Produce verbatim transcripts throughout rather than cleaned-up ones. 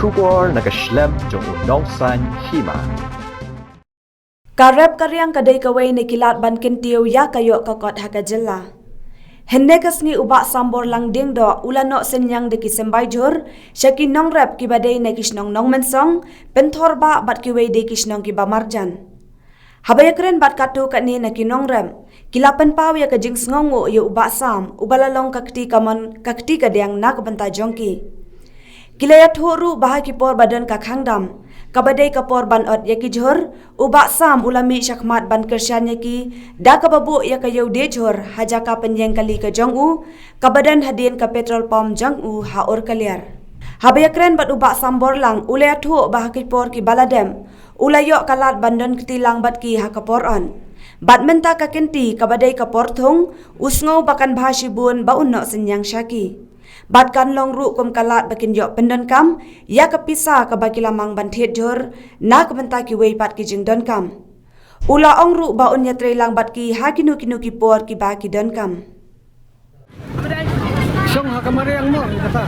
Khubor na ka shlem jong u nongsan hima. Ka rep ka riang ka dei kawei na ki lad ban kyntiew ïa ka ïoh ka kot ha ka jylla. Hynne ka sngi u Bah Samborlang Diengdoh u la noh synñiang da ki symbai jhur sha ki nongrep kiba dei na ki shnong Nongmynsong, Pynthorbah bad kiwei de ki shnong kiba marjan. Haba ïakren bad katto katne na ki nongrep, ki la pynpaw ïa ka jingsngewnguh ïa u Bah Sam uba la long ka kti kamon ka kti kadiang na ka bynta jong ki. Ki la ïathuh ruh ba ha ki por ba don ka khang dam, kaba dei ka por ban ot ïa ki jhur, u Bah Sam u la mih shakhmat ban kyrshan ïa ki da kaba buh ïa ka ïew die jhur ha jaka pynïeng kali ka jong u, kaba don hadien ka petrol pump jong u ha Urkaliar. Haba ïakren bad u Bah Samborlang u la ïathuh ba ha ki por kiba la dep u la ïoh ka lad ban don kti lang bad ki ha ka por on. Bad mynta ka kynti kaba dei ka por thung, u sngew ba kan bha shibun ba un noh synñiang sha ki. Bad kan long ruh kum ka lad ba kin ïoh pyndonkam ïa ka pisa kaba ki la mang ban thied jhur na ka bynta kiwei pat ki jingdonkam. U la ong ruh ba un ïatrei lang bad ki ha kino kino ki por kiba ki donkam. Shong ha ka mariang mo, kata.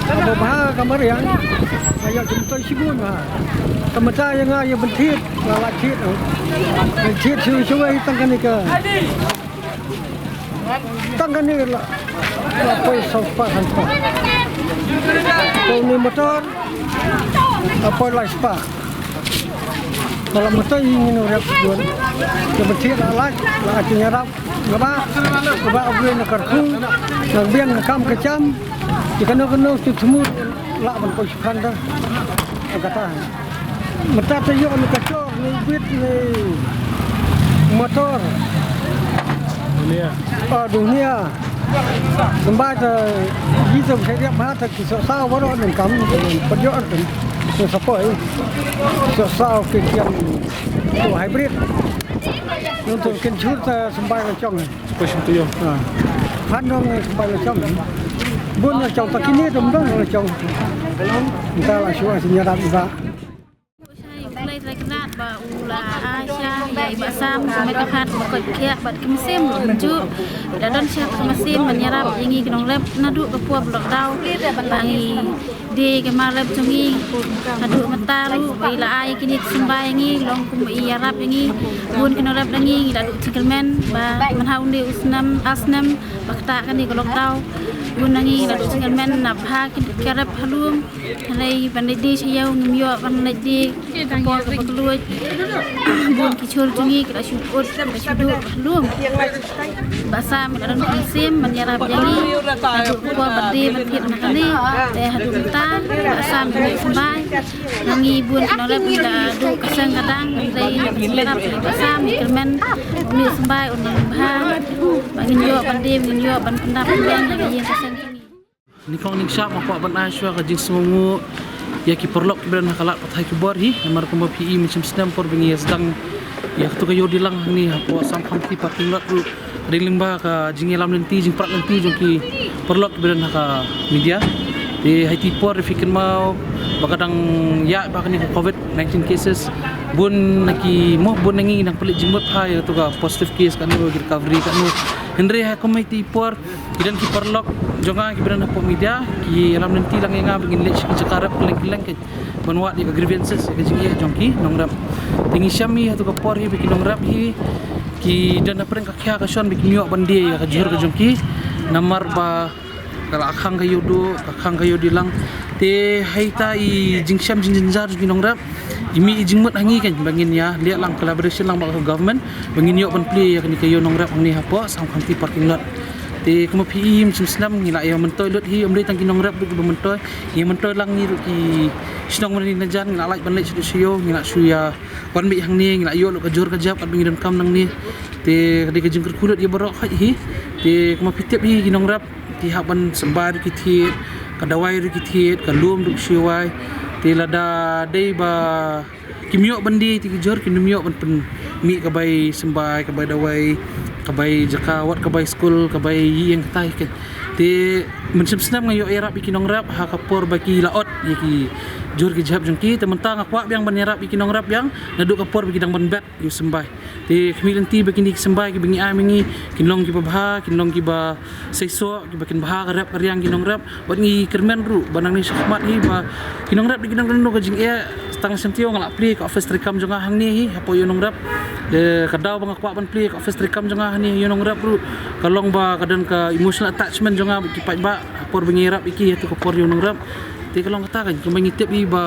Haba bha ka mariang, nga ïoh jingmyntoi shibun bha. Ka mynta ïa nga ïa ban thied, la la thied, oh. Ban thied shu shu wei tang kane ka. Tang kane la, la poi saw spah, san spah. Ko ni motor, la poi lai spah. Ba la mynta ïa ngin ïarap shibun. Ka ban thied la lait, la ai jingïarap. Nga ba, nga ba u briew na kyrkhu, na biang ka kam ka jam. Ïa kano kano tu thmut, la ban poi shiphan da. Kata. Mynta te ïoh ni ka jhur, ni bit, ni motor. Dunia. Oh, dunia. Symbai te, yi te khariap ha te ki soh saw baroh nang kam, pat ïoh te. Nang sapoi. Soh saw ki kiang tu hybrid. Nang tu kin jhur te symbai la jong. Poi shim tu ïoh. Ha. Phan dong symbai la jong. Bun la jong ta kine dum dong la jong. Nta la shu ai syn ïarap ba. Khublei trai kynrad ba u la ai sha ïa i Bah Sam ka met ka khat ba koit khiah bad ka mynsiem ruh mynjur. Da don sha ka mynsiem ban ïarap ïa ngi ki nongrep naduh ka por ba lockdown ba ngi die ka mar rep jong ngi. Naduh mynta ruh ba i la ai kine ki symbai ïa ngi long kum i ïarap ïa ngi. Bun ki nongrep da ngi ngi la duh jingkyrmen ba mynha une u snem ar snem ba ktah kane ka lockdown. Bun na ngi ngi la duh jingkyrmen na bha ki rep ha lum. Hynrei ban leit die sha ïew ngim ïoh ban leit die ka por kaba kylluid. Bun ki jhur jong ngi ki la shu put, ki la shu duh ha lum. Bah Sam i la don ka mynsiem ban ïarap ïa ngi haduh ka por ban die ban thied na kane. Te haduh mynta Bah Sam i mih symbai. Ngi bun ki nongrep ngi la duh ka seng ka dang, hynrei ïarap ïa Bah Sam i kyrmen. Mih symbai un nang bha. Ba ngin ïoh ban die, ngin ïoh ban pyndap pyndeng ïa ka ïing ka sem jong ngi. Nyngkong nyngshap nga kwah ban ai shuwa ka jingsngewnguh ïa ki paralok kiba don ha ka lad pathai ki bor hi, namar kumba phi i mynshem snem por ba ngi ïa sdang ïa katu ka ïew die lang hangne hapoh Sam Khamti parking lot ruh. Dei lyngba ka jingïalam lynti, jingprat lynti jong ki paralok kiba don ha ka media. Te ha iti i por phi kynmaw ba ka dang ïaid ba kane ka covid nineteen cases. Bun na ki mo, bun na ngi nang pynleit jingmut ha ïa katu ka positive case katno, ki recovery katno. Hynrei ha kum ha iti i por ki don ki paralok jong nga kiba don hapoh media ki ïalam lynti lang ïa nga ba ngin leit sha ki jaka rep kylleng kylleng ban wad ïa ka grievances, ïa ka jingeh jong ki nongrep. Te ngi shem hi ha katu ka por hi ba ki nongrep hi ki don hapdeng ka khia ka shon ba kim ïoh ban die ïa ka jhur ka jong ki namar ba ka la khang ka ïew duh, ka khang ka ïew die lang. Te ha ita i jingshem jingjynjar jong ki nongrep i mih i jingmut ha ngi kan ba ngin ïa leh lang collaboration lang bad ka government ba ngin ïoh ban plie ïa kane ka ïew nongrep hangne hapoh Sam Khamti parking lot. Te kumba phi i mynshem snem ngi la ïa myntoi lut hi, ym dei tang ki nongrep ruh kiba myntoi, ngi myntoi lang ngi ruh ki shnong mynnin na jan ngi la lait ban leit sha ïew, ngi la shu ïa wan mih hangne, ngi la ïoh lut ka jhur ka jhep katba ngi donkam nangne. Te ka dei ka jingkyrkhu lut ïa baroh khoit hi. Te kumba phi tip hi ki nongrep ki hap ban symbai ruh ki thied, ka dawai ruh ki thied, ka lum ruh ki shu wai. Te lada dei ba kim ïoh ban die ïa ki jhur, kim ïoh ban pynmih ka bai symbai, ka bai dawai, ka bai jaka, wat ka bai skul, ka bai ïing, katai kan. Te mynshem snem nga ïoh ïarap ïa ki nongrep ha ka por ba ki la ot ïa ki jhur ki jhep jong ki. Te mynta nga kwah biang ban ïarap ïa ki nongrep biang naduh ka por ba ki dang ban bet ïa u symbai. Te khmih lynti ba kine ki symbai kiba ngi ai ma ngi kin long kiba bha, kin long kiba seisoh, kiba kin bha ka rep ka riang ki nongrep. Bad ngi kyrmen ruh ba nangne shakhmat hi ba ki nongrep da ki nongrep ka jingeh. Tang shen tio nga la plie ka office treikam jong nga hangne hi hapoh ïew nongrep. Te ka daw ba nga kwah ban plie ka office treikam jong nga hangne ïew nongrep ruh ka long ba ka don ka emotional attachment jong nga bad ki paidbah ha por ba ngi ïarap ïa ki ha tu ka por ïew nongrep. Te ka long kata kan kumba ngi tip hi ba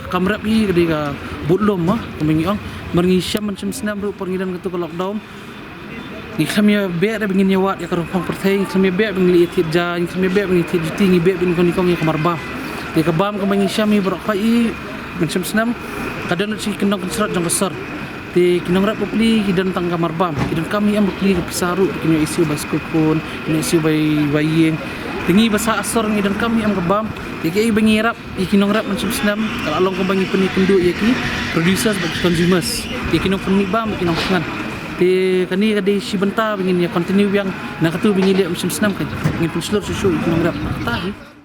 kam rep hi ka dei ka bud lum ma kumba ngi ong. Mar ngi shem ban shem snem ruh por ngi don ka tu ka lockdown. Ngi khlem ïa beh da ba ngin ïa wad ïa ka rumpang pyrthei, ngi khlem ïa beh ba ngi leh ïa thied ja, ngi khlem ïa beh ba ngi thied juti, ngi beh ba ngi kong kong ïa ka mar bam. Te ka bam kaba ngi shem hi baroh khoit i ban shem snem ka don lut shi kyndong kynshrot jong ka sor. Te ki nongrep bapli ki don tang ka mar bam, ki donkam hi em bapli ka pisa ruh, kin ïoh issue bai skul khun, kin ïoh issue bai bai ïing. Te ngi ba sah sor ngi donkam hi em ka bam. Te kiei ba ngi ïarap ïa ki nongrep ban shem snem ka la long kumba ngi pynïakynduh ïa ki producers bad ki consumers, ïa ki nongpynmih bam bad ki nongpynngan. Te kane ka dei shi bynta ba ngin ïa continue biang na katu ba ngi leh ban shem snem kan ngin pynshlur shuh shuh ïa ki nongrep. Kata hi.